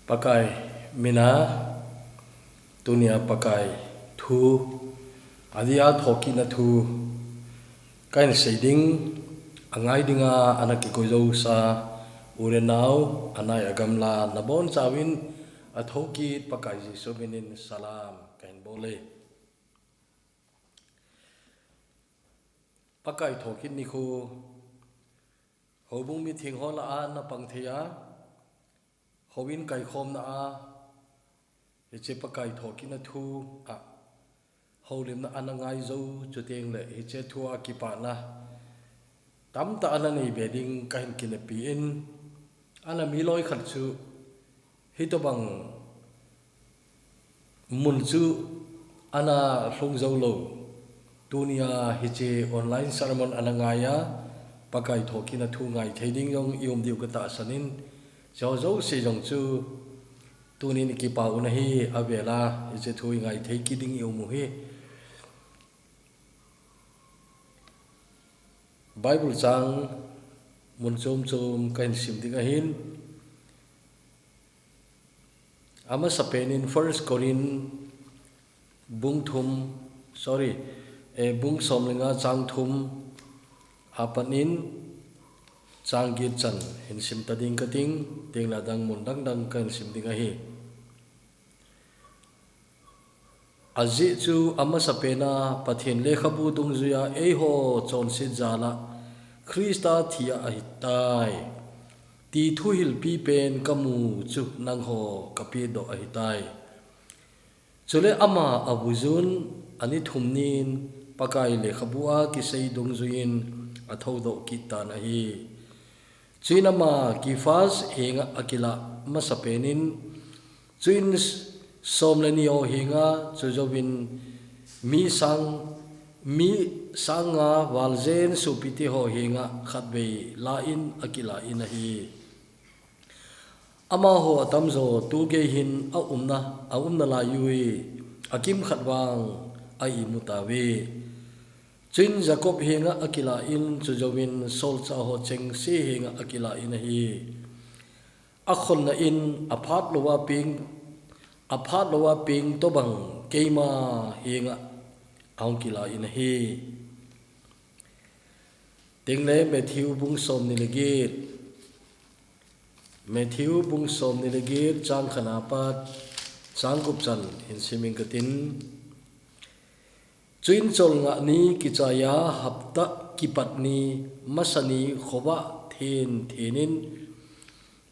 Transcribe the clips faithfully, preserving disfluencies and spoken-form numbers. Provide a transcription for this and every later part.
Pakai mina, tunia Pakai thu, adia thokitna thu kahin sei ding, angai dinga ana kikoi jousa u le nau, anai agamla nabonchauvin athokit Pakai Jesu minin salam kahin bol e. Pakai thokit nikho, houbung mitheng ho lah a napang thei a, houin kaikhomna a, hiche Pakai thokitna thu a houlimna ana ngai jou chuteng le hiche thu a kipana tamtah ana nei be ding kahin kinepi in, ana miloi khat chu hitobang mun chu ana lhung jou lou. Tunia hiche online sermon ana ngai a, Pakai thokitna thu ngai thei ding jong i um diu katahsan in, hiche jouse jong chu tunin i kipah u ahi, avela hiche thu i ngai thei kit ding i um u hi. Bible chang mun chom chom kahin sim ding ahin, amasapen in First Corinth bung thum, sorry, eh, bung som le nga chang thum apat in chang get chan hin sim ta ding kating, tengle adang mun dang dang kahin sim ding ahi. Ajeh chu amasapen a Pathen lekhabu dungjuia eiho chonset jal a Christa thi a ahitai, ti thuhilpi pen kamu chu nangho kapehdoh ahitai. Chule ama avujun ani thum nin Pakai lekhabu a kisei dungjuiyin athoudoh kit tan ahi. Chuin ama Kephas henga akilah masapen in, chuin som le ni ho henga, chujouvin mi sang, mi sang nga val jen sopite ho henga khatvei lah in akilah in ahi. Amaho atamjo tugei hin aumna, aumna lai ui, akimkhat vang a imu tauve. Chuin Jacob henga akilah in, chujouvin solchah ho chengse henga akilah in ahi. Akholna in aphat louva peng, aphat louva peng tobang keima henga ahung kilah in ahi. Tengle Matthew bung som ni le get, Matthew bung som ni le get chang khat apat chang gup chan hin sim inge katin. Chuin cholngah ni kichaiya hapta kipat ni masa ni khovah then then in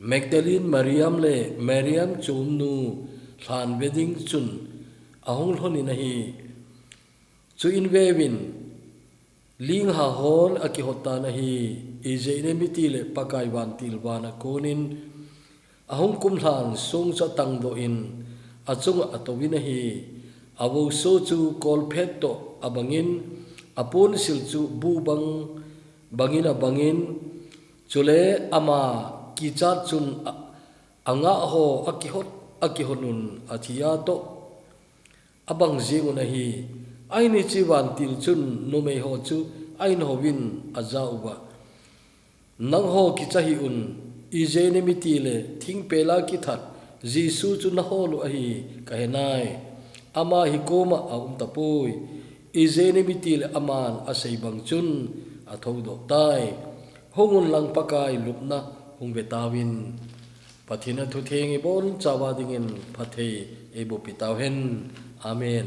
Magdalene Mariam le Mariam chomnu lhan ve ding chun ahung lhon in ahi. Chuin veuvin, lingha hon akihot tan ahi, ijeh inem itile Pakai vantil van a konin ahung kumlhan song chu atangdoh in achunga atouvin ahi. Avouso chu kolphet toh abangin, aponsil chu bu bang bangin abangin, chule ama kichat chun a, angah ho akihot, akihot un athi a toh abang jeng un ahi. Ahin hiche vantil chun numei ho chu ahin houvin ajah uva, nangho kicha hih un, ijeh inem itile thingpel a kithat Jesu chu nahol u ahi kahe nai. Ama hi koma aum tapoi. Ijeh inem itile aman asei bang chun athoudoh tai. Hung un lang Pakai lupna hung ve tauvin. Pathen a thutheng ibonchauva dingin phatthei eiboh peh tauhen. Amen.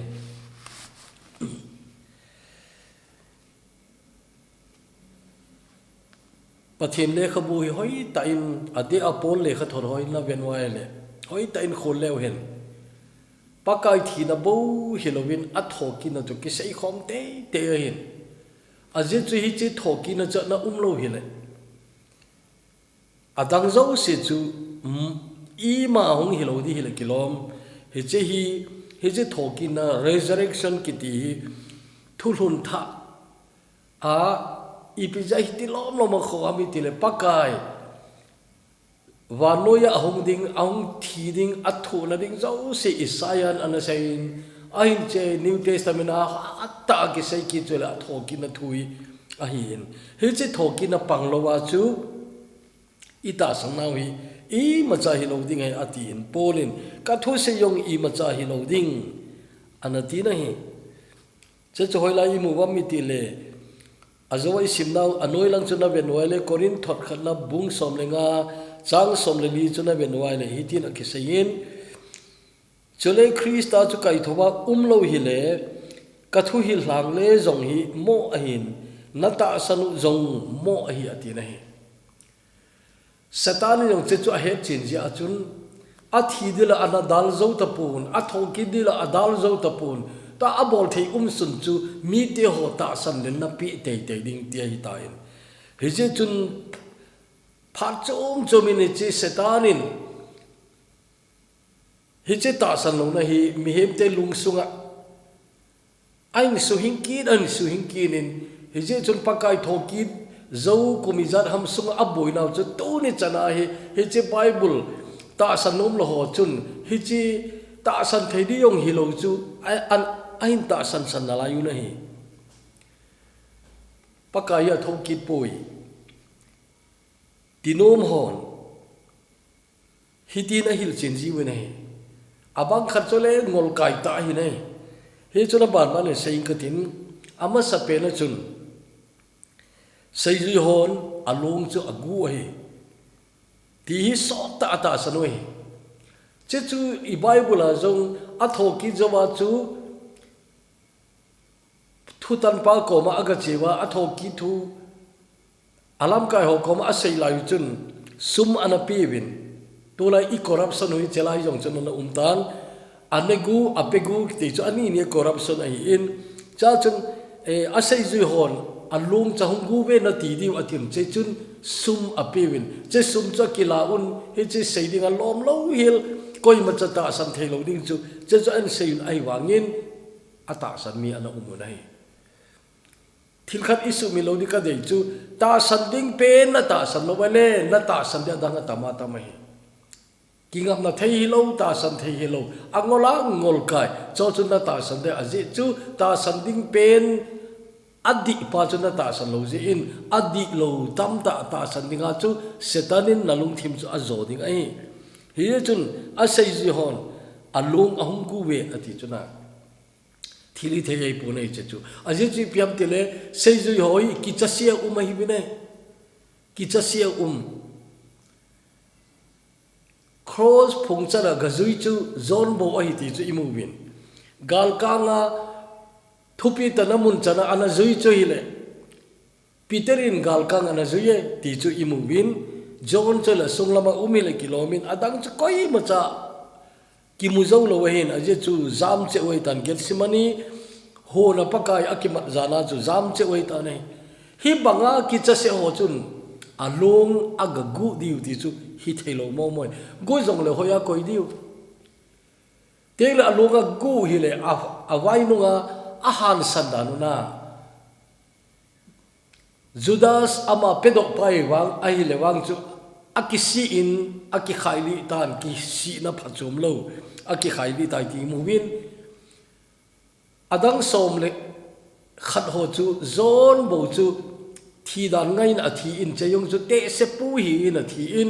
Pathen lekhabu hi hoitah in, adeh a Paul lekhathot ho in naven uva ahile, hoitah in khol leu hen. Pakai thina bou hilouvin athokitna chu kiseikhom teitei ahin. Ajeh chu hiche thokitna chu ana umlou hile, adang jouse chu, mm, ima hung hilou ding hile kilom. Hiche hi, hiche thokitna resurrection kiti hi thulhun thah a, ipi jeh a hiti lomlom a kho ham itile Pakai vannoiya ahung ding, ahung thi ding, athohna ding jouse Isaiah in ana seiyin, ahin hiche New Testament a hatah a kisei kit chu le athokitna thu hi ahin. Hiche thokitna panglouva chu itahsan nau hi imacha hilou ding ahi atin, Paul in, ka thusei jong imacha hilou ding, ana tina ahi. Chuche chu hoilai imu uvam itile, ajou a isimnau, anoi lang chu naven uva ahile, Corinth thot khatna bung som le nga, chang som le li chu naven uva ahile, hitin akiseiyin, chule Christa chu kaithouva umlou hile, ka thuhil lhang le jong hi moh ahin, natahsan u jong moh ahi atina ahi. Satan in jong chuche chu ahetchen jeh a chun, athi ding la ana dal jou tapon, athokit ding la adal jou tapon, tua abol thei umsun chu mite ho tahsan lelna pe teitei ding ti ahitan. Hijeh chun phat chom chom in hiche Satan in hiche tahsan louna hi mihemte lungsunga ahin suhing kit, ahin suhing kit in, hijeh chun Pakai thokit jou kum ijat ham sunga aboinau chu tuni chana hi, hiche Bible tahsan nomlou ho chun, hiche tahsan thei ding jong hilou chu, a, an, ahin tahsan san nalai u ahi. Pakai hi athokit poi, ti nom hon hitin ahilchen jiuvin ahi. Abang khat chu le ngolkai tah ahin ahi. Hichun aban ban in seiyin katin, amasapen a chun, seijui hon along chu agu ahi, ti hi sottah a tahsan u ahi. Chuche chu i Bible a jong athokit jouva chu thutanpa koma agache uva, athokit thu alamkai ho koma asei lai u chun sum ana peuvin. Tulai i corruption u hi chelai jong chun ana umtan. Anegu, apegu ti chu ani ni corruption ahin. Chuchun, eh, aseijui hon along chu hung gu uve nati diu atin, chuchun sum apeuvin. Chuche sum chu akilauvin, hiche sei ding alom lou hel, koimacha tahsan theilou ding chu, chuche chu ahin seiyun ahivangin, atahsan mi ana um u ahi. Thil khat isuhmil lou ding kadei chu, tahsan ding pen natahsan lou uva le, natahsan ding adang atam atam ahi. Kingapna thei hilou, tahsan thei hilou, angol angol kai, chuche chu natahsan ding ajeh chu, tahsan ding pen adihpa chu natahsan lou jeh in, adihlou tamtah tahsan dinga chu, Satan in nalungthim chu ajo ding ahi. Hijeh chun, aseijui hon along ahung gu uve ati chu na. Thil hithei ahipon ahi chuche chu. Ajeh chu ipi ham itile, seijui ho hi kichase a um ahiuvin ahi. Kichase a um. Cross phung chana gajui chu John bou ahi ti chu imuvin. Galkanga thupi tana mun chana ana jui chu ahile, Peter in galkang ana jui e ti chu imuvin. John chu le sunglama um hile kilomin, adang chu koimacha kimu jou lou ahin, ajeh chu jam cheh u ahitan, Gethsemane hon a Pakai akimat jana chu jam cheh u ahitan ahi. Hibanga kichase ho chun along agagu diu ti chu hitheilou momo e. Gu jongle hoiya koi diu. Tengle along agu hile a, avainunga ahansan dan u na. Judas ama pedohpa ahivang, ahile vang chu akisih in, akikhailih tan, kisihna phachom lou, akikhailih tai ti imuvin. Adang som le khat ho chu John bou chu thidan ngaiyin athin, chuche jong chu tehsepu hiin athin,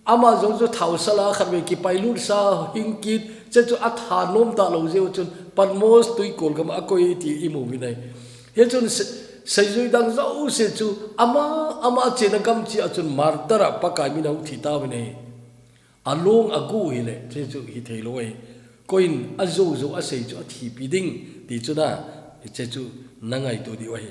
ama jong chu thaosala khatvei kipailut sa hing kit, chuche chu atha nom talou jeh u chun Patmos tuikol gam a akoi ti imuvin ahi. Hichun se-, seijui dang jouse chu ama, ama chena gam cheh a chun martyr a Pakai min a hung thi tauvin ahi. Along agu hile, chuche chu hitheilou ahi. Koiyin ajou jou asei chu athipi ding, ti chu na, chuche chu nangaito diu ahi.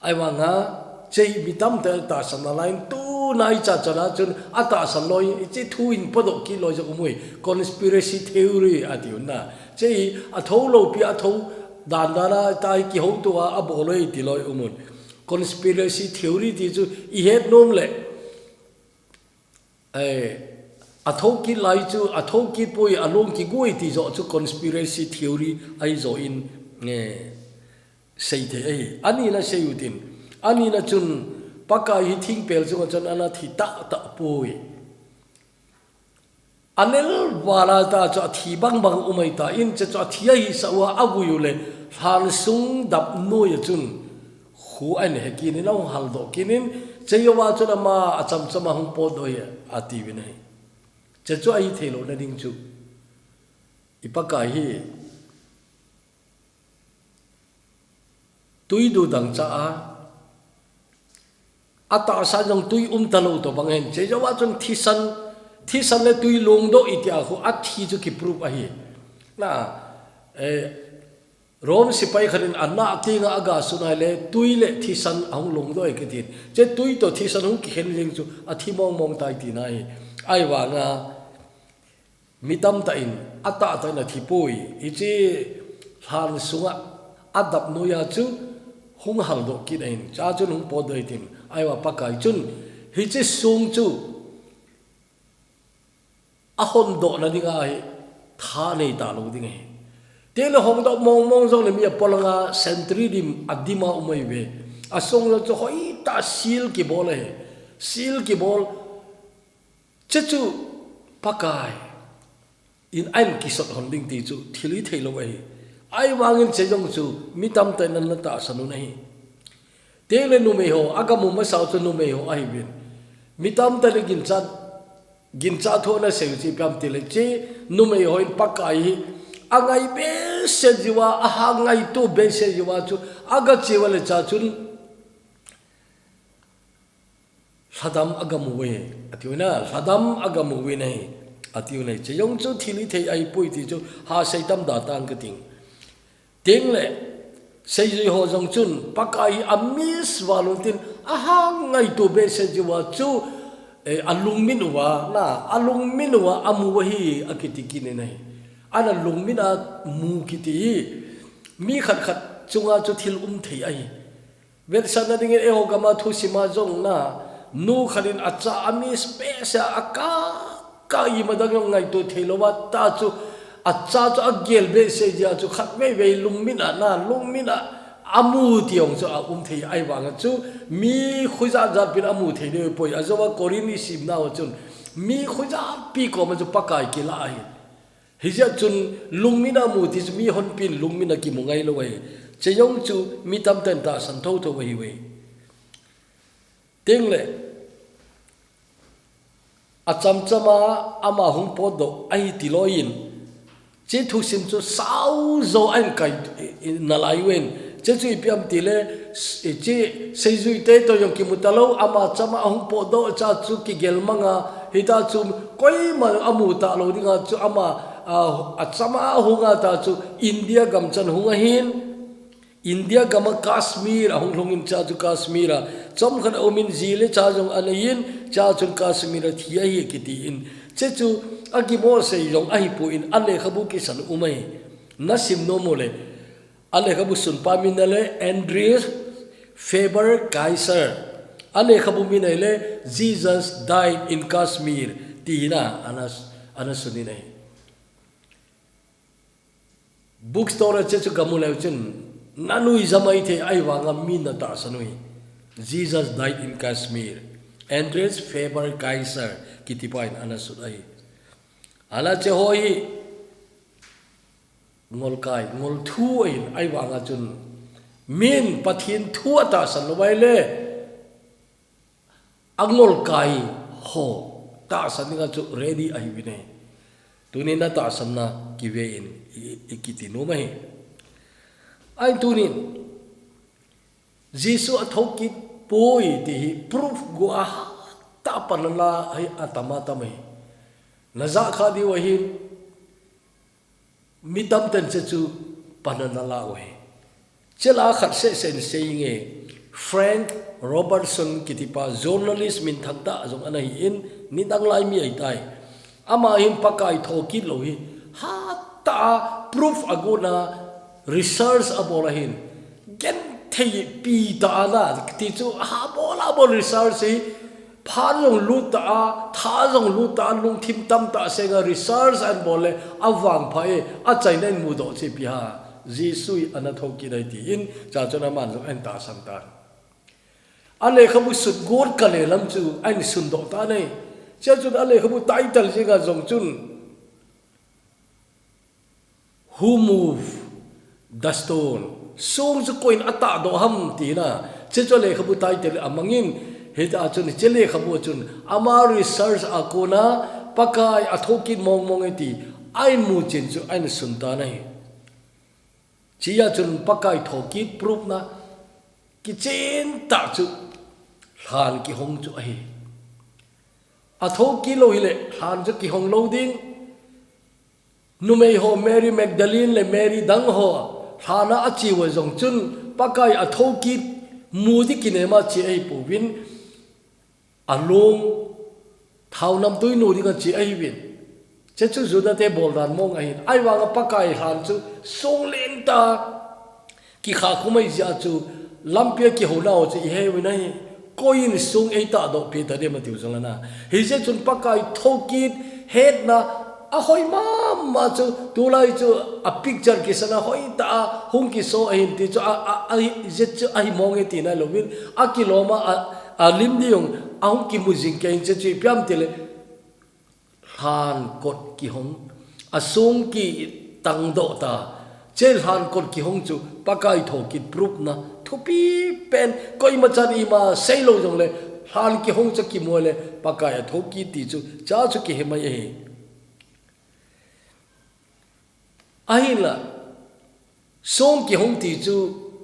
Ahivanga, chuche mi tamtah tahsan nalaiyin, tuna icha chana chun atahsan loi, chuche thu in podoh kit loi jong um uve, conspiracy theory ati u na. Chuche athou loupi athou dan dan a, tahi kihoutoa abol loi ti loi um un. Conspiracy theory ti chu ihet nom le, eh, athou kit lai chu, athou kit poi, along kigu e ti joh chu conspiracy theory ahi joh in, eh, seithei ahi. Anina seiyu tin. Anina chun Pakai hi thingpel chunga chun ana thi tahtah poi. Anel vala ta chu athi bangbang um ahitan, chuche chu athi ahisah uva avui u le, lhansung dap noiya chun khu ahin he kit in, ahung haldoh kit in, Hiche jouva chun ama achamchama hung potdoh ahi, atiuvin ahi. Hiche chu ahi thei louna ding chu, i Pakai hi tui du dangchah a, atahsa jong tui um talou tobang ahin. Hiche jouva chun thisan, thisan le tui longdoh itia khu athi chu ki proof ahi. Na, eh, Rome sepai khat in anah tenga aga sun ahile, tui le thisan ahung longdoh ahi kitin. Hiche tui toh thisan hung kikhen jeng chu athi mongmong tai tina ahi. Ahivanga, mi tamtah in atahtah in athipoi. Hiche lhan sunga adap noiya chu hung haldoh kit ahin. Hichea chun hung potdoh ahi tin. Ahivang Pakai chun hiche song chu ahondohna dinga hi tha nei talou ding ahi. Tele hongdoh mongmong jongle mi apolanga sentry dim adim a um ahiuve. Asong jong chu hoitah seal kibol ahi. Seal kibol. Hiche chu Pakai in ahin kisot hon ding ti chu thil hithei lou ahi. Ahivangin hiche jong chu mi tamtah in ana tahsan un ahi. Tele numeiho, agamu masau chu numeiho ahiuvin. Mi tamtah in ginchat, ginchat thu ana seiu chu ipi ham itile hiche numeiho in Pakai hi angai behseh jeh uva, aha ngaito behseh jeh uva chu agache uva le hichea chun lhadam agamu uve, atiuve na, lhadam agamu uve na hi, atiuve na hi. Hiche jong chu thil hithei ahipoi ti chu hasei tam da tang kating. Tengle, seijuiho jong chun, Pakai hi amiss val un tin, aha ngaito behseh jeh uva chu, eh, alungmin uva, na, alungmin uva amu u ahi, akiti kit in ahi. Ana lungmin a mu kiti hi, mi khat khat chunga chu thil um thei ahi. Vetsahna dingin eiho gama thusima jong na, nu khat in acha amiss behseh a, akah kah, imadang jong ngaito theilouva ta chu, acha chu agel behseh jeh a chu khatvei vei lungmin a na, lungmin a amu ti jong chu aum thei ahivanga chu, mi khuijat jat pin amu thei ding poi. Ajouva Corinth isimnauva chun, mi khuijat pi koma chu Pakai kilah ahi. Hijeh chun lungmin a mu ti chu mi honpin lungmin a kimu ngailou ahi. Hiche jong chu mi tamtah in tahsan thotho ahiuve. Tengle, achamchama ama hung potdoh ahi tilou in, hiche thusim chu saujou ahin kai nalai uvin. Hiche chu ipi ham itile, hiche seijuite toh jong kimu talou, ama chama ahung potdoh cha chu kigel manga, hita chu koima amu talou dinga chu ama, a, achama ahunga ta chu India gam chan hung ahin, India gama Kashmir ahung lhungin hichea chu Kashmir a chomkhat aumin ji le cha jong aneiyin, hichea chun Kashmir a thi ahi kitin. Hiche chu akimo sei jong ahipon alekhabu kisan um ahi. Nasim nom ule. Alekhabu sunpa min ahile Andreas Faber Kaiser. Alekhabu min ahile Jesus Died in Kashmir. Ti hi na, ana, ana sunin ahi. Bookstore a hiche chu gamu leu chun, nanui jam ahi thei ahivanga min atahsan u ahi. Jesus Died in Kashmir. Andreas Faber Kaiser kitipa in ana sut ahi. Ahile hiche ho hi ngolkai, ngolthu ahin ahivanga chun min Pathen thu atahsan lou ahile, angolkai ho tahsan dinga chu ready ahiuvin ahi. Tunin natahsanna kive in i, i kiti nom ahi. Ahin tunin, Jesu athokit poi ti hi proof go a tah pan ala hi atam atam ahi. Najah kha diu ahin, mi tamtah in hiche chu pan ana la u ahi. Hiche la khat seh seh in sei inge, Frank Robertson kitipa journalist minthang tah jong ana hin, nidang lai mi ahitai. Ama hin Pakai thokit lou hi hatah a proof agon a, research abol ahin, genthei pi tah a na, ti chu abol abol research hi, phat jong lut tah a, tha jong lut tah a, lungthim tamtah senga research ahin bol le, avangpha e, achaina in mudoh chu ipi ham, Jesu hi ana thokit ahi tin, hichea chun aman jong ahin tahsan tan. Alekhabu sut got kale lam chu ahin sundoh tan ahi. Hichea chun alekhabu title jenga jong chun, Who Moved the Stone? Song chu koiyin atahdoh ham tina. Hiche chu alekhabu title amangin, Hita chun hiche lekhabu chun ama research a kona Pakai a thokit mong mong e ti a in mu chin chu a in sun tan ahi. Chia chun Pakai thokit proof na kichen tah chu lhan kihong chu ahi. A thokit lou hile lhan chu kihong lou ding. Numei ho Mary Magdalene le Mary dang ho lhan a a che uva jong chun Pakai a thokit mu di kinem a che ahi pouvin, a lung thao namtui nu ding a che ahi uvin. Che chu Juda te bol dan mong ahin. Ahivang a Pakai lhan chu sung len ta kikha khum ahi jeh a chu lampi a kihou nau chu i he uvin ahi. Koi in sung ei tahdoh pi ta dem a tiu jong lana. Hijeh chun Pakai thokit hetna a hoi mama chu tulai chu a picture kisan a hoi ta a hung kiso ahin ti chu a, a, a, hijeh chu ahi mong e ti nai louvin a kilom a, a, a lim di jong a hung kimu jing kei in che chu ipi ham tile lhan kot kihong, a sung kitangdoh ta. Che lhan kot kihong chu Pakai thokit proof na thupi pen, koima chan ima sei lou jong le lhan kihong chu kimu le Pakai a thokit ti chu cha chu kihe mai ahi. Ahinla, sung kihong ti chu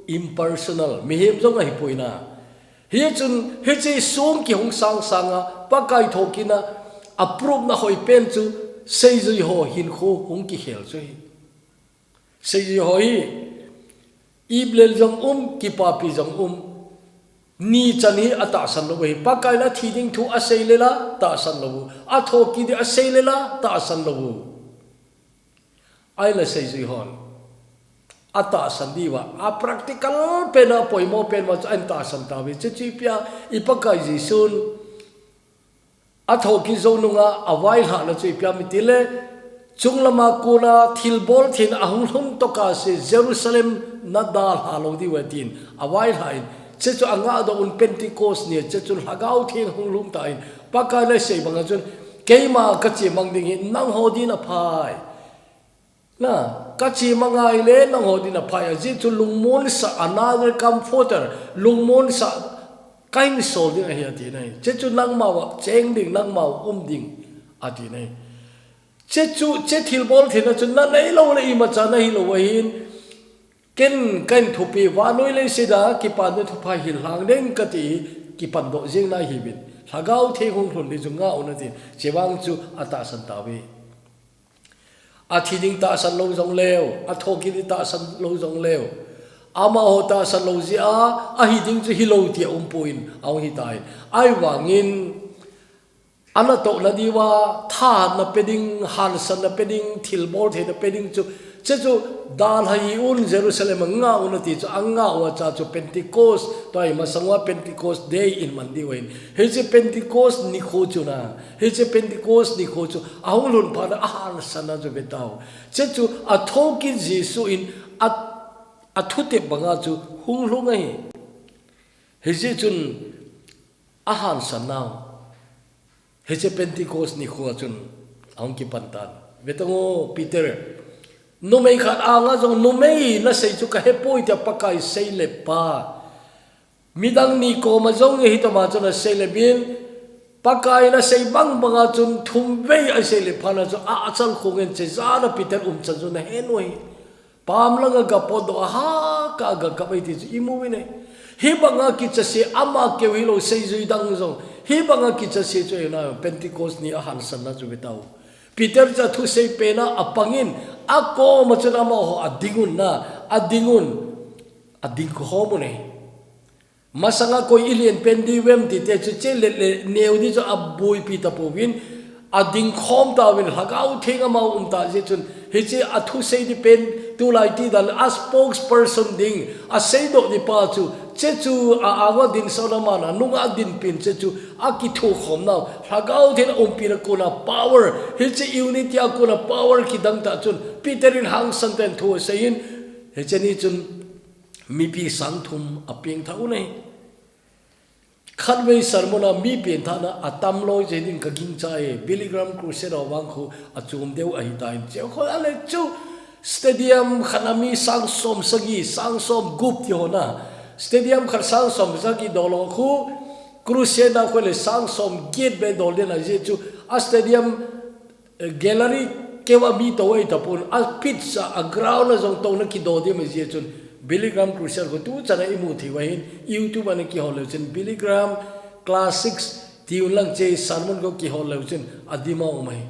impersonal, mihem jong ahi poi na. Hichun, hiche sung kihong sang sang a, Pakai thokit na, a proof na hoi pen chu, seijui ho hinkho hung kikhel chu ahi. Seijui ho hi, iplel jong um, kipapi jong um, ni chan hi a tahsan lou ahi. Pakai na thi ding thu a sei le la, tahsan lou. A thokit di a sei le la, tahsan lou. Ahinla seijui hon a tahsan diuva, a practical pen a poimo pen uva chu a in tahsan tauve. Che chu ipi a, i Pakai Jesun a thokit jou nunga a vailhahna chu ipi ham itile, chunglam a kona thilbol theina a hung lhun tokah se Jerusalem na dalha lou diu ahi tin a vailhah in, che chu a ngahdoh un Pentecost ni a che chu Lhagao Theng hung lhung tan, Pakai na sei banga chun, keima ka chemang ding hi nangho din a phai. Na, ka chemang a ahile nangho din a phai, ajeh chu lungmonsah, another comforter, lungmonsah ka hin sol ding ahi ati nai. Che chu nangma uva cheng ding, nangma uva um ding ati nai. Che chu, che thilbol theina chu na nei lou le imacha na hi lou ahin, ken ka in thupi, vannoi leiset a kipana thupha hin lhang ding kati, kipan doh jeng nai hiuvin. Lhagao Theng hung lhun ding chu ngah un ati, che vang chu a tahsan tauve. A thi ding tahsan lou jong leu, a thokit ding tahsan lou jong leu. Amaho tahsan lou jeh a, a hi ding chu hi lou tia um poi in, a hung hi tan. Ahivangin, a natohna diuva, thahatna pe ding, hansanna pe ding, thilbol theina pe ding chu, che chu, dalha hih un Jerusalem a ngah un ati chu, a ngah uva cha chu Pentecost, tua hi masang uva Pentecost Day in man diu ahin. Hiche Pentecost nikho chu na, hiche Pentecost nikho chu, a hung lhun phat a a hansanna chu ve tau. Che chu a thokit Jesu in a, a thutep banga chu hung lhung ahi. Hijeh chun a hansan nau. Hiche Pentecost nikho a chun a hung kipan tan. Ve tang o, Peter. Numei khat anga jong numei na sei chu ka he poi tia Pakai sei le pa. Midang ni koma jong hi toma chun a sei le bin, Pakai na sei bang banga chun thum vei a sei le phat na chu a, a chal khong in che jana Peter um chan chu na he noi. Pam langa ga potdoh a ha ka ga kap ai ti chu i mu uve. Hi banga kichase ama keu hilou seijui dang jong. Hi banga kichase chu e na Pentecost ni a hansanna chu ve tau. Peter cha thusei pena a pangin a koma chun amaho a ding un na, a ding un, a ding khom un e. Masanga koi i lian pen diu vem ti te chu che le le neu di chu a buipi ta pouvin, a ding khom tauvin Lhagao Theng amau um ta jeh chun hiche a thusei di pen tulai ti dan a spokesperson ding a seidoh di pa chu che chu a anga din so na mana nunga din pin che chu a kithu khom nau Lhagao Theng a umpi na kona power hiche unity a kona power kidang ta chun Peter in hangsan ten thu a sei in hiche ni chun Mipi sang thum a pengthah u nei. Khatvei sermon a mi pengthahna a tam loi jeh ding ka gingcha e, Billy Graham Crusade a vang khu a chom deu ahi ta in. Cheu khoi a le chu stadium khat a mi sang som sagi, sang som gup ti ho na. Stadium khat sang som sagi doh lou khu Crusade a khoi le sang som get be dol den a, ajeh chu a stadium, eh, gallery keu a mi to ei tapon, a pitch a, a ground a jong tona kido dem ajeh chun Billy Graham Crusade khu tu chan a i mu thei u ahin, YouTube a na kihol leu chun Billy Graham Classics ti un lang che sermon khu kihol leu chun a dim a um ahi.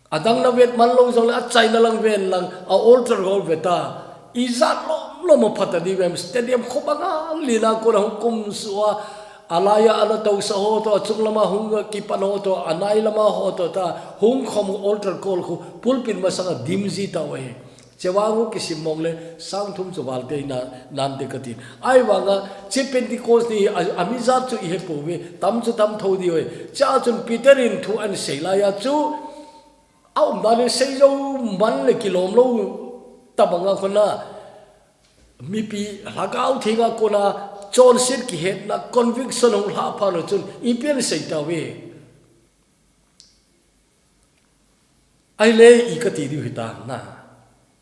A dang na vet man lou jong le a chaina lang ven lang a altar ho ve ta. Ijat lom lom a phat a di vem, stadium kho banga lina kona hung kum sua. A laiya ana tosa ho to, a chung lama hung kipan ho to, a nai lama ho to ta, hung khom altar call khu, pulpit masang a dim ji ta u ahi. Chevang u kisim mong le, sang thum chu val te na, nan te ka tin. Ahivanga, che Pentecost ni a, a mi jat chu i he pouve, tam chu tam tho di u ahi. Chea chun Peter in thu ana sei laiya chu, a um dan in sei jou man le kilom lou tabang a kona, mipi Lhagao Theng a kona chonset kihetna conviction hung lha phat lou chun ipi ana sei tauve. Ahile i ka ti diu hitam na.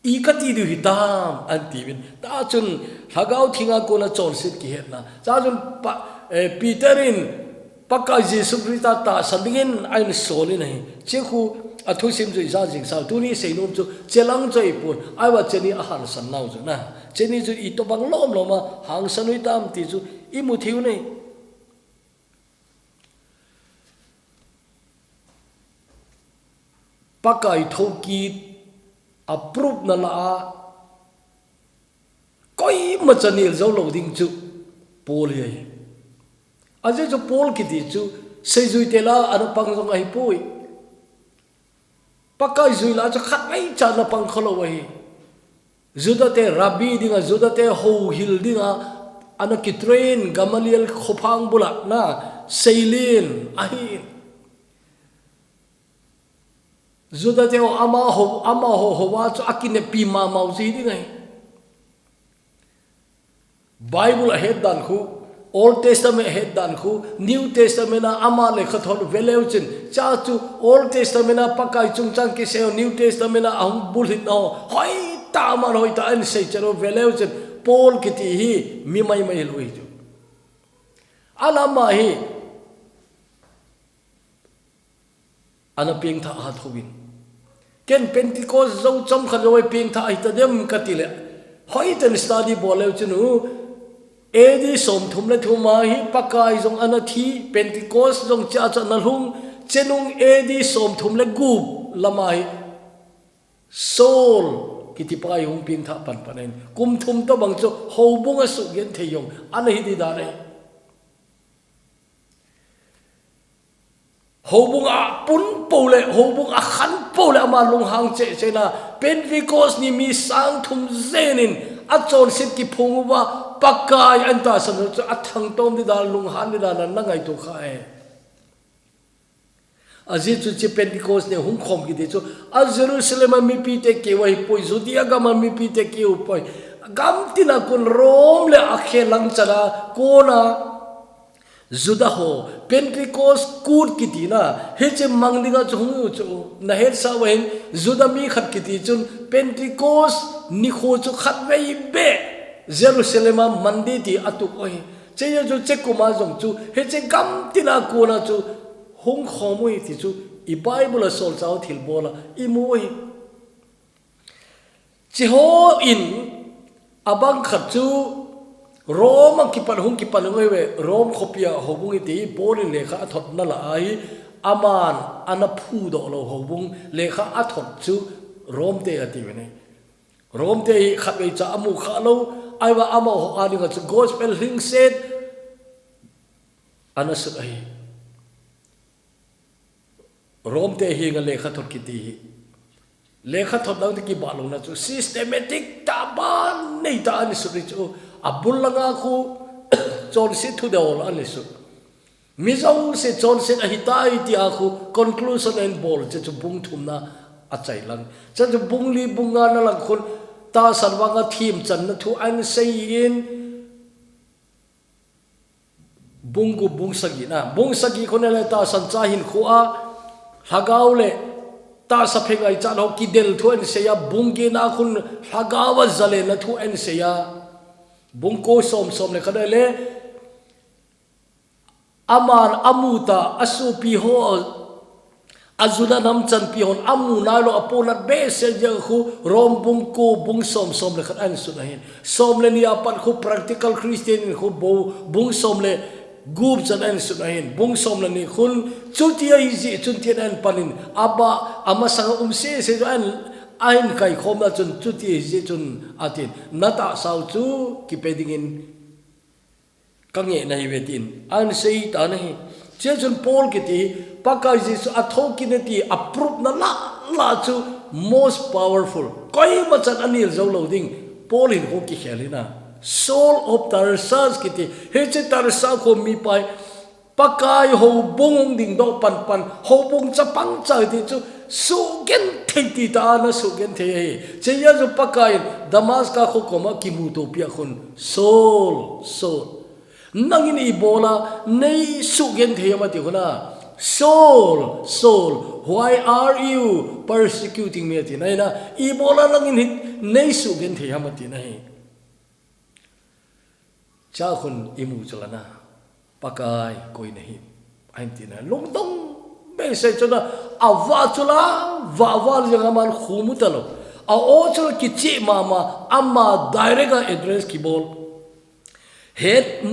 I ka ti diu hitam ana ti uvin. Chea chun Lhagao Theng a kona chonset kihetna. Chea chun pa, eh, Peter in Pakai Jesu Christa tahsan dingin ana sol in ahi. Che khu a thusim chu i ja jing sau. Tuni sei nom chu che lang chu ahipon. Ahivang che ni a hangsan nau chu na. Che ni chu i tobang lom lom a hangsan u hitam ti chu i mu thei u ahi. Pakai thokit a proof na la a koima cha nel jou lou ding chu Paul hi ahi. Ajeh chu Paul kiti chu seijui te la ana pang jong ahipoi. Pakai jui la chu khatvei cha ana pang kha lou ahi. Juda te rabbi dinga, Juda te houhil dinga, ana kitrain Gamaliel khophang bula na seilin ahi. Juda te ho amaho, amaho houva chu a kinepi mama u ji ding ahi. Bible a het dan khu, Old Testament a het dan khu, New Testament a ama lekhathot ve leu chun, chea chu Old Testament a Pakai chungchang kisei ho, New Testament a ahung bulhit na ho, hoitah man hoitah ana sei chen u ve leu chun, Paul kiti hi mi maimai hilou ahi chu. Alama hi, ana pengthah a thouvin. Ken Pentecost jou chomkhat jou a pengthah ahi ta dem ka ti le. Hoiten study bol leu chun u. A D somthum le thum a hi Pakai jong ana thi, Pentecost jong chea chu ana lhung, chenung A D somthum le gup lama hi Saul kiti pa hi hung pengthah panpan in. Kum thum tobang chu houbung a sugenthei jong ana hi di dan ahi. Houbung a pun pou le, houbung a khan pou le ama lunghang cheh cheh na, Pentecost ni mi sang thum jen in a chonset kiphong uva, Pakai ana tahsan u chu a thangtom di dan, lunghan di dan a na ngaito kha e. Ajeh chu che Pentecost ni hung khom kiti chu, a Jerusalem a mipi te keu ahipoi, Judea gam a mipi te keu poi. Gam tina kon Rome le a khe lang chan a, kona Juda ho, Pentecost kut kiti na, hiche mang dinga chu hung u chu, na hetsah uva hin, Juda mi khat kiti chun, Pentecost nikho chu khatvei beh, Jerusalem a man di ti a tup u ahi. Chehi chu che kum a jong chu, hiche gam tina kona chu, hung khom u ahi ti chu, i Bible a solchah u thilbol a, i mu u ahi. Cheho in, abang khat chu Rome a kipan, hung kipan u ahi ve, Rome khopi a houbung iti, Paul in lekha a thotna la ahi, aman ana phudoh lou houbung, lekha a thot chu Rome te ati uve ne. Rome te hi khatvei cha a mu kha lou, ahivang amaho a dinga chu gospel lhingset ana sut ahi. Rome te hi nga lekha thot kiti hi. Lekha thot dang te kibah louna chu systematic tah ban nei tah ana sut hi chu. A bul langa khu chonset thudol ana sut. Mi jouse chonset ahi tai tia khu conclusion ana bol che chu bung thumna a chai lang. Chea chu bung li bung nga na lang khun tahsan vanga themchanna thu ana sei in, Bung gup bung sagi na. Bung sagi khun le tahsan cha hinkho a, Lhagao le tahsa phengaichat ho kidel thu ana sei a, bung get na khun Lhagao a jale na thu ana sei a. Bung ko som, som le khat le, Aman amu ta, asopi ho, ajuna nam chanpi hon amu nailou, apohnat behseh jeh khu Rom bung ko, bung som, som le khat ahin sut ahin. Som le ni apat khu Practical Christian in khu bou, bung som le gup chan ahin sut ahin. Bung som le ni khun chuti ahi jeh chun tin ahin panin, aba, amasanga um sese chu ahin, ahin kaikhomna chun chuti ahi jeh chun atin, natahsau chu kipe dingin kangeh nahi ve tin ahin sei tan ahi. Chea chun Paul kiti, Pakai Jesu athokit e ti a proof na lah lah chu most powerful. Koima chan anel jou lou ding. Paul hinkho kikhel hina. Saul of Tarsus kiti. Hiche Tarsus kho mipa hi Pakai houbung hung dingdoh panpan, houbung chapang cha ti chu suhgenthei ti ta ana suhgenthei ahi. Chea chu Pakai in Damascus kho koma kimuto pia khun, Saul, Saul, nangin ibola nei suhgenthei ham ati khun a, Saul, Saul, why are you persecuting me ati na hina, ibola nangin hi nei suhgenthei ham ati na hi. Chea khun imu chu lana, Pakai koi nahi, ahin tina. Lungdong behseh chun a, avah chu la, vah vah jeng aman khu mu talou. A-o chu la kicheh mama, ama direct a address kibol. Het,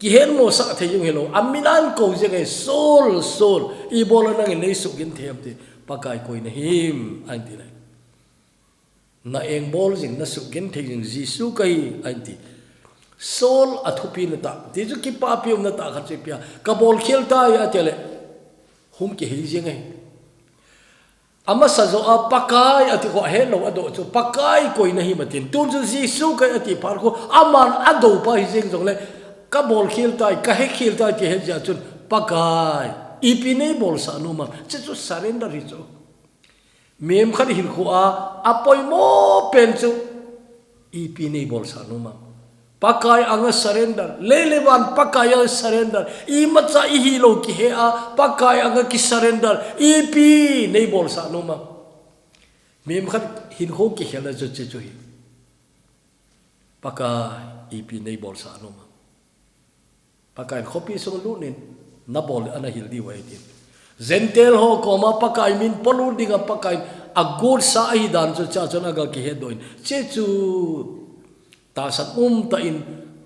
kihetmosah thei jong hilou, amin ahin kou jeng e, Saul, Saul, ibola nangin nei suhgenthei ham ti, Pakai koi nahim, ahin tina. Na engbol jing, na suhgenthei jing Jesu kahi, ahin ti. Saul athupina tah, ti chu kipapi umna tah khat chu ipi ham. Kabolkhel tai ati le, hung kihei jeng ahi. Amasa joh a Pakai ati kho ahetlou adoh chu, Pakai koi nahim atin. Tun chu Jesu kahi ati phat khu, aman adoh pa hi jeng jongle, kabolkhel tai, kahekhel tai ti het jeh chun, Pakai, ipi neibolsah nom am. Chea chu surrender hi chu. Mihem khat hinkho a, apoimo pen chu, ipi neibolsah nom am. Pakai anga surrender, lei le van Pakai anga surrender, imacha ihi lou kihe a, Pakai anga kisurrender, ipi neibolsah nom am. Mihem khat hinkho kikhelna chu chea chu hi. Pakai, ipi neibolsah nom am. Pakai in khopi sung lut in, nabol ana hil diu ahi tin. Gentile ho koma Pakai min polut dinga Pakai in agotsa ahi dan chu chea chun aga kihetdoh in. Chea chu tahsan umtah in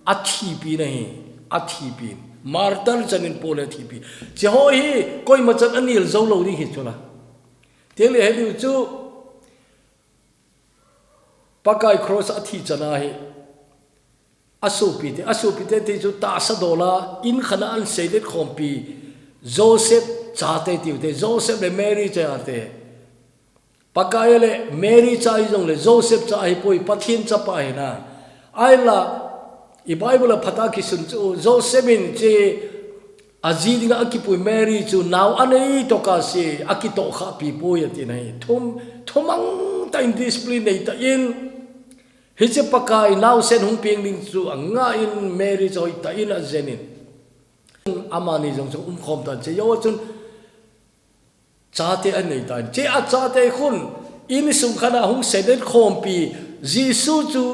athipi na hi, athipi in. Martyr chan in Paul athipi. Chea ho hi koima chan anel jou lou ding hi chu la. Teng le heliu chu Pakai cross athi chana hi. Asopite, asopite ti chu tahsa dola, in khat a ahin seilet khompi, Joseph chate tiu te, Joseph le Mary chate. Pakai le Mary cha hijongle, Joseph cha ahipoi, Pathen chapa ahina. Ahinla, i Bible a phatah a kisun chu, Joseph in che, aji dinga akipui Mary chu nao anei tokah se, akitohkhah pi poi ati na hi. Thum, thumang tah in discipline nei tah in, Hiche Pakai naosen hung peng ding chu angah in Mary chu hoitah in ajen in. Amani jong chu umkhom tan che jou chun chate anei tan. Che a chate khun insung khat a hung seilet khompi Jesu chu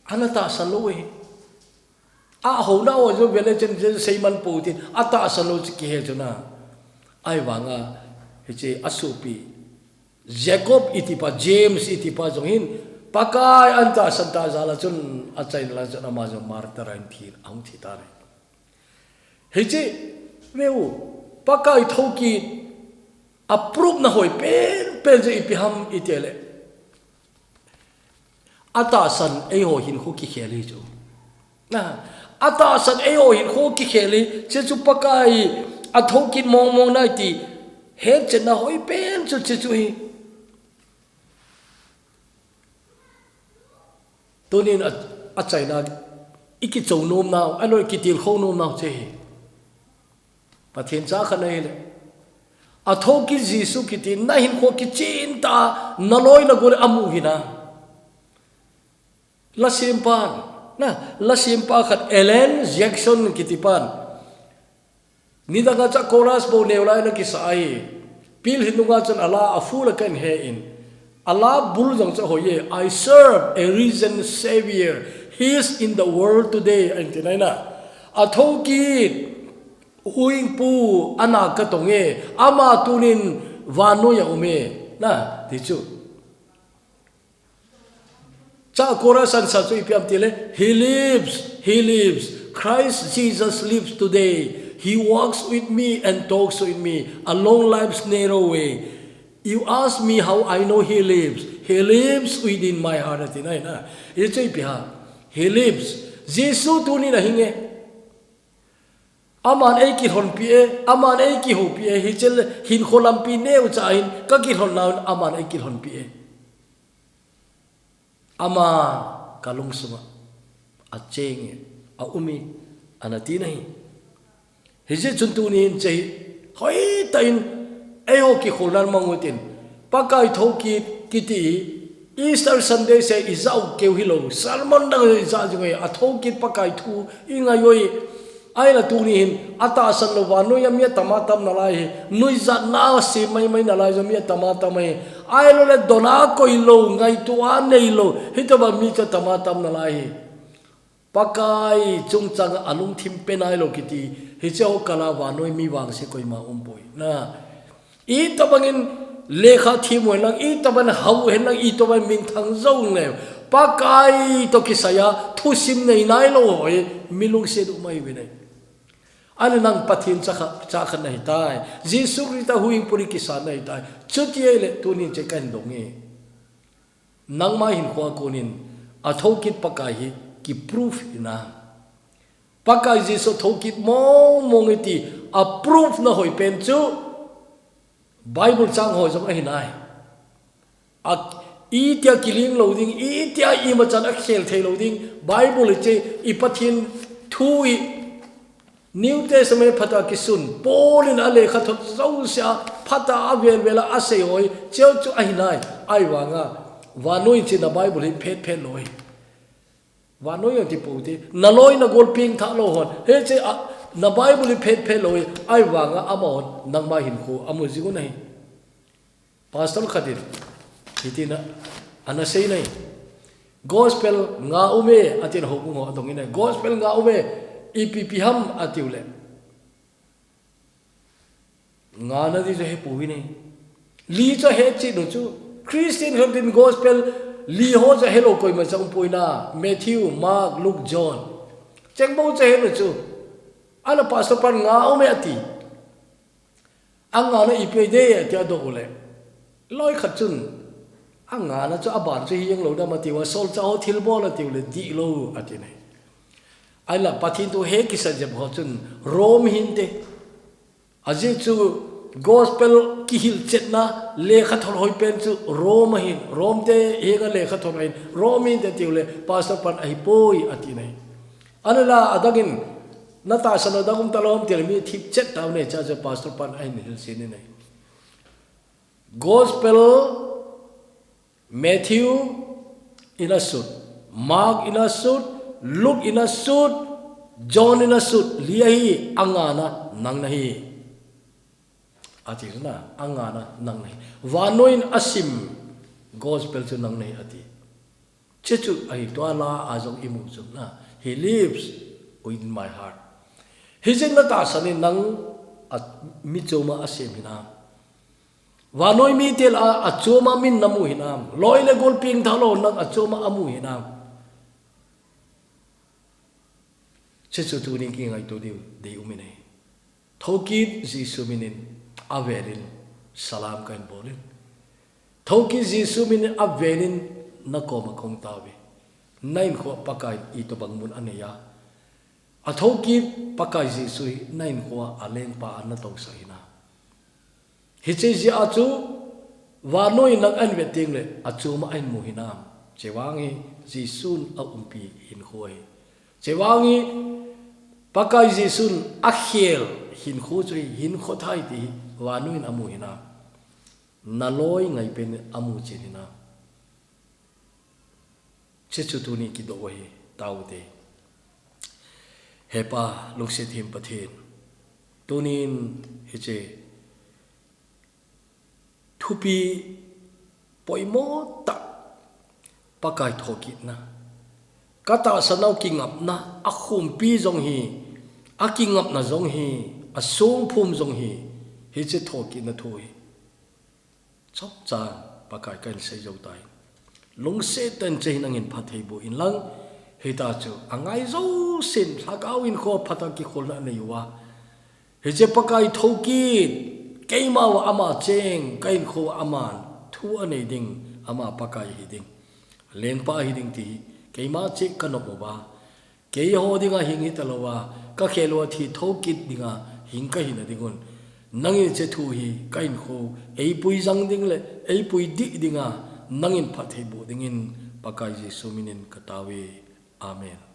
ana tahsan lou e. Ahou nau chu vele chen chen seiman pou tin, atahsan lou chu kihe chu na. Ahivanga, hiche asopi, Jacob iti pa, James iti pa jong hin, Pakai ana tahsan tah jal a chun, achaina lang chun ama jong martyr a hin thi, ahung thi tan ahi. Hiche, veu, Pakai thokit, a proof na hoi pen, pen chu ipi ham iti le. Atahsan eiho hinkho kikhel hi chu. Na, atahsan eiho hinkho kikhel hi, che chu Pakai athokit mong mong nai ti, hetchenna hoi pen chu che chu hi. Tunin a, achaina, ikichou nom nau, aloi kitilkhou nom nau che hi. Pathen cha khat nahi le. Athokit Jesu kiti, nahinkho kichen tah, naloi nagol amu hina. Lasempan, na, lasempa khat Alan Jackson kiti pan. Nidanga cha chorus bou neo lai ana kisa ahi. Pilhin nunga chun ala a full a kahin he in. Ala bul jong chu hoiye, "I serve a risen Savior. He is in the world today," ahin ti nai na. Athokit, Huhhingpu ana katong e, ama tunin vannoi a um e, na, ti chu. Chakora sansa chu ipi ham tile, "He lives, he lives. Christ Jesus lives today. He walks with me and talks with me along life's narrow way. You ask me how I know he lives. He lives within my heart," ati nai na. Hichu ipi ham. He lives. Jesu tunin ahinge. Aman eikilhonpi e, aman eikihoupi e, hichele hinkho lampi neocha hin kakilhon nauvin aman eikilhonpi e. Ama kalungsunga acheng e, aum e, ana ti nahi. Hijeh chun tunin hiche hi hoitah in eiho kikholnan mang utin, Pakai thokit kiti hi Easter Sunday se ijah u keu hilou, sermon dang ijah jing e, athokit Pakai thu ingai uve. Ahinla tuni hin atahsan lou vannoi a mi atama tam nalai hi, nuijatna asem maimai nalai jong mi atama tam ahi. Ahilouleh dona koilou, ngaito a neilou, hitobang mi chu atama tam nalai hi. Pakai chungchang a alungthim pe nailou kiti, hiche ho kal a vannoi mi vangse koima umpoi. Na, itobangin lekha thim u henlang, itobang hao u henlang, itobang minthang jou u henlang, Pakai toh kisai a thusim nei nailou ho hi mi lungset um ahi uve. Ahinla nang Pathen cha khat, cha khat nahitai. Jesu Christa huhhingpu ni kisan nahitai. Chuti ahile tunin hiche kahin dong e. Nangma hinkho a konin athokit Pakai hi kiproof hinam. Pakai Jesu thokit mong mong e ti aproof na hoipen chu Bible chang ho jong ahi nai. A, itia kiling lou ding, itia imachan akhel thei lou ding, Bible hiche i Pathen thu hi New Testament phat a kisun, Paul in alekhathot jouse a phat a avel vel a asei ho hi, cheu chu ahi nai, ahivanga vannoi china Bible hi phet phet lou ahi. Vannoi jong ti pou te, naloi nagol pengthah lou hon, hiche a, na Bible hi phet phet lou ahi, ahivanga amahon nangma hinkho amu jing u ahi. Pastor khat in, hitin a, ana sei nai. Gospel nga um e, atin houbung ho adong in a. Gospel nga um e, ipi ipi ham atiu le. Nga na di chu hepou vin e. Li chu ahe chet u chu. Christian khat in gospel li ho chu ahelou koima cha umpoi na. Matthew, Mark, Luke, John. Cheng bou chu ahe u chu. Ahinla pastor pan nga um e ati. Anga na ipi ahi de, tia adoh u le. Loi khat chun, anga na chu aban chu hijeng lou dam atiu a, solchah ho thilbol atiu le, dihlou ati nai. Ahinla Pathen thu he kisa jep ho chun, Rome hinte. Ajeh chu gospel kihilchetna, lekhathot hoipen chu Rome ahin, Rome te henga lekhathot ahin, Rome hinte tiu le, pastor pan ahipoi ati nai. Ahinla adang in, na tahsan a dang um talou ham tile mi thip chet tau nei cha chu pastor pan ahin hilchen in ahi. Gospel Matthew in asut, Mark in asut, Luke in asut, John in asut, li ahi, anga na nang nahi. Ati na, anga na nang nahi. Vannoi in asim gospel chu nang nahi ati. Chuche chu ahi, tua la a jong imu chu na. He lives within my heart. Hijeh in na tahsan in nang a, mi chom a asem hinam. Vannoi mite lah a, achom a min namu hinam. Loi le gol pengthah lou nang achom a amu hinam. Chuche chu tunin kingaito diu dei um in ahi. Thokit Jesu min in avel in salam kahin bol in. Thokit Jesu min in avel in na koma kahung tao uve. Na hinkho a Pakai in itobang mun anei a. Athokit Pakai Jesu hi na hinkho a alengpa a na tousah hinam. Hiche jeh a chu, vannoi in nang ahin vet teng le, achom a ahin mu hinam. Hiche vang hi, Jesun aumpi hinkho ahi. Hiche vang hi, Pakai Jesun akhel hinkho chu hi, hinkho thah ti hi, vannoi in amu hinam. Na loi ngaipen in amu chen hinam. Chuche chu tuni kidoh u ahi, tao u te. He Pa, lungset them Pathen. Tunin hiche thupi poimo tah Pakai thokitna. Ka tahsan nau kingapna, akhumpi jong hi, akingapna jong hi, asung phum jong hi, hiche thokitna thu hi chomcha Pakai kahin sei jou tai. Lungset tah in hiche hi nangin phatthei boh in lang, hitia chu angai jousen lhagao hinkho phatah a kikholna anei uva, hiche Pakai thokit, keima uva ama cheng, ka hinkho uva ama thu anei ding, ama Pakai hi ding, lengpa hi ding ti hi keima cheh kanom uva, keiho dinga hing hitalouva, ka khel uva thi thokit dinga hing kahi nading un, nangin hiche thu hi ka hinkho eipui jang ding le eipui dih dinga nangin phatthei boh dingin Pakai Jesu minin katao e. Amen.